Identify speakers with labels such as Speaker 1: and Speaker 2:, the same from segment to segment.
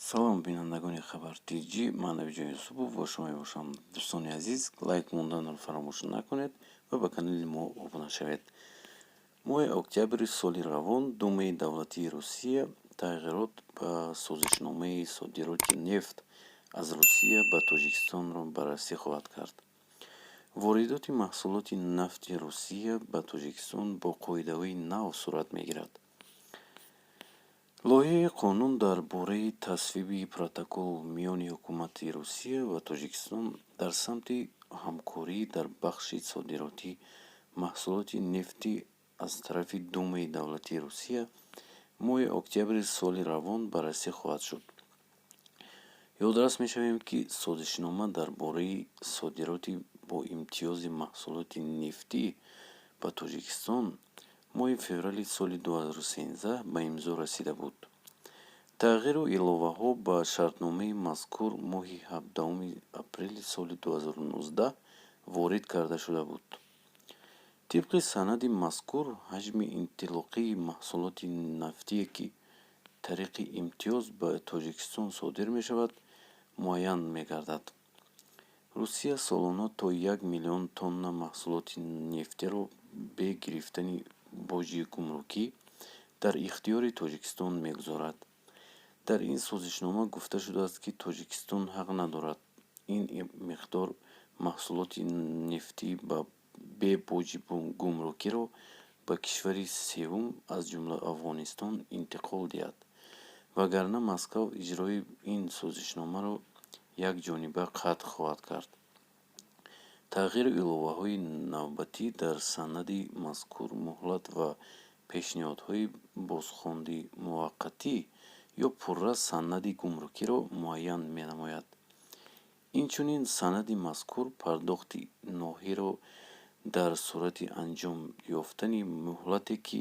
Speaker 1: Салом, бинандагони Хабар Тҷ. Ман Набиҷон Юсупов бо шумо мебошам. Дӯстони азиз, лайк монданро фаромӯш накунед ва ба канали мо обуна шавед. Моҳи октябри соли равон Думаи давлатии Русия тағйирот ба созишномаи содироти нефт аз Русия ба Тоҷикистонро баррасӣ хоҳад кард. Воридоти маҳсулоти нафти Русия ба Тоҷикистон бо қоидаҳои нав сурат мегирад. Лоиҳаи қонун дар бораи тасвиби протокол миёни ҳукумати Русия ва Тоҷикистон дар самти ҳамкорӣ дар бахши содироти маҳсулоти нефтӣ аз тарафи Думаи давлатии Русия моҳи октябри соли равон баррасӣ хоҳад шуд. Ёдрас мешавем, ки созишнома дар бораи содироти боимтиёзи маҳсулоти нефтӣ ба Тоҷикистон моҳи феврали соли 2013 ба имзо расида буд. Тағйиру иловаҳо ба шартномаи мазкур моҳи 17 апрели соли 2019 ворид карда шуда буд. Тибқи санади мазкур, ҳаҷми интилоқии маҳсулоти нафтие, ки тариқи имтиёз ба Тоҷикистон содир мешавад, муайян мегардад. Русия солона то 1 миллион тонна маҳсулоти нефтиро бе гирифтани боҷи гумрукӣ дар ихтиёри Тоҷикистон мегузорад. Дар ин созишнома гуфта шудааст, ки Тоҷикистон ҳақ надорад ин миқдор маҳсулоти нефтӣ бе боҷи гумрукиро ба кишвари севум, аз ҷумла Афғонистон, интиқол диҳад, вагарна Москав иҷрои ин созишномаро якҷониба қатъ хоҳад кард. Тағйиру иловаҳои навбатӣ дар санади мазкур муҳлат ва пешниҳодҳои бозхонди муваққатӣ ё пурра санади гумрукиро муайян менамояд. Инчунин санади мазкур пардохти ноҳиро дар сурати анҷом ёфтани муҳлате, ки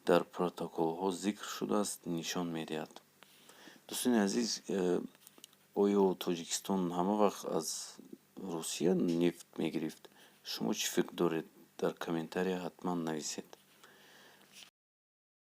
Speaker 1: дар протоколҳо зикр шудааст, нишон медиҳад. Дӯстони азиз, оё Тоҷикистон ҳама вақт аз Русия нефт мегирифт? Шумо чӣ фикр доред? Дар комментария ҳатман нависед.